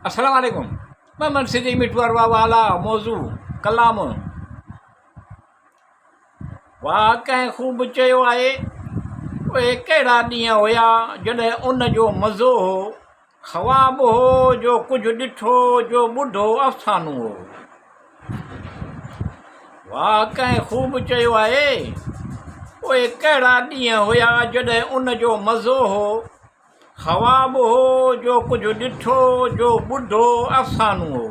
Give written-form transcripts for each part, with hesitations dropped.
السلام عليڪم محمد صديق مٺو اروا والا موضوع ڪلام واهه ڪنهن خوب چيو آهي اهي ڪهڙا ڏينهن هيا جڏهن ان جو مزو هو خواب هو جو ڪجهه ڏٺو جو ٻڌو افسانو هو واهه ڪنهن خوب چيو آهي اهي ڪهڙا ڏينهن هيا جڏهن ان جو مزو هو خواب هو جو ڪجهه ڏٺو جو ٻڌو افسانو هو.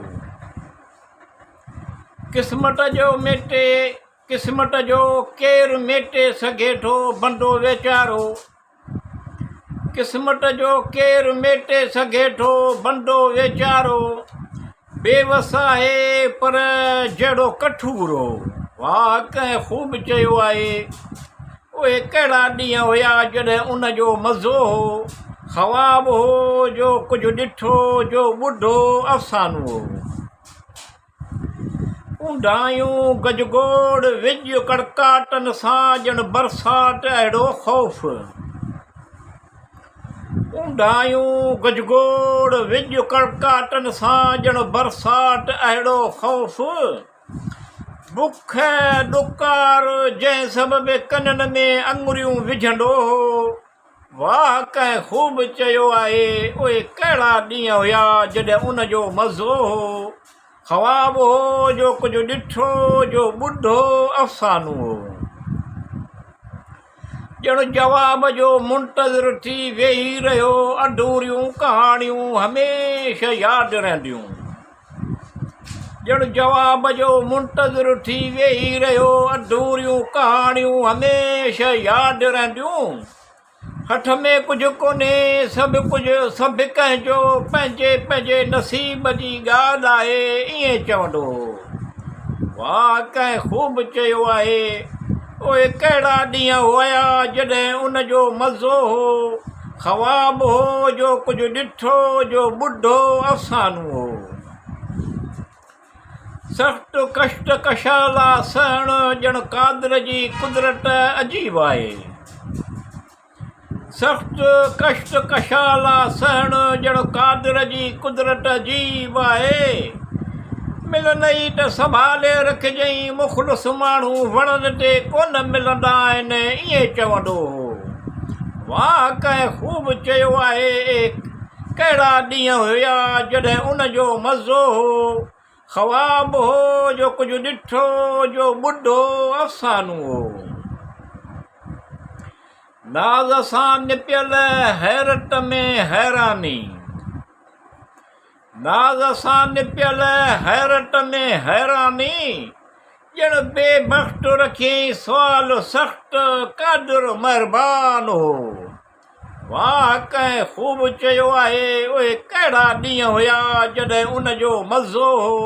قسمت جو ميٽي قسمت جو ڪير ميٽي سگهي ٿو بندو ويچارو قسمت جو ڪير ميٽي سگهي ٿو بندو ويچارو بي وس آهي پر جهڙو ڪٺور هو. واهه ڪنهن خوب چيو آهي. اهي ڪهڙا ڏينهن هيا جڏهن ان جو مزو هو. خواب هو جو ڪجهه ڏٺو جو ٻڌو افسانو هو. اونداهيون گجگوڙ وڄ ڪڙڪاٽن سان ڄڻ برسات اهڙو خوف. اونداهيون گجگوڙ وڄ ڪڙڪاٽن سان ڄڻ برسات اهڙو خوف بک ڏڪار جنهن سبب ڪنن ۾ اڱريون وجهندو هو واهه ڪنهن خوب چيو آهي اهي ڪهڙا ڏينهن هيا جڏهن ان جو مزو هو خواب هو جو ڪجهه ڏٺو جو ٻڌو افسانو هو. ڄڻ جواب جو منتظر ٿي ويهي رهيو. اڌوريون ڪهاڻيون هميشه ياد رهنديون. ڄڻ جواب جو منتظر ٿي ويهي رهيو. اڌوريون ڪهاڻيون هميشه ياد رهنديون. هٿ ۾ ڪجهه ڪونهي، سڀ ڪجهه سڀ ڪنهن جو پنهنجي پنهنجي نصيب جي ڳالهه آهي، ائين چوندو هو. واهه ڪنهن خوب چيو آهي. اهي ڪهڙا ڏينهن هيا جڏهن ان جو مزو هو، خواب هو جو ڪجهه ڏٺو جو ٻڌو افسانو هو. سخت ڪشٽ ڪشالا سهڻ ڄڻ قادر جي قدرت عجيب آهي. سخت ڪشٽ ڪشالا سهڻ ڄڻ قادر جي قدرت عجيب آهي. ملندئي ته سنڀالي رکجئين مخلص ماڻهو وڻن تي ڪونه ملندا آهن ائين چوندو هو. واهه ڪنهن خوب چيو آهي اي ڪهڙا ڏينهن هيا جڏهن ان جو مزو هو، خواب هو جو ڪجهه ڏٺو جو ٻڌو افسانو هو. ناز سان نپيل حيرت ۾ حيراني. ناز سان نپيل حيرت ۾ حيراني، ڄڻ بي بخت رکيائين سوال سخت قادر مهربان هو. واهه ڪنهن خوب چيو آهي، اهي ڪهڙا ڏينهن هيا جڏهن ان جو مزو هو،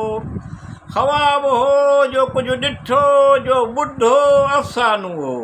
خواب هو جو ڪجهه ڏٺو جو ٻڌو افسانو هو.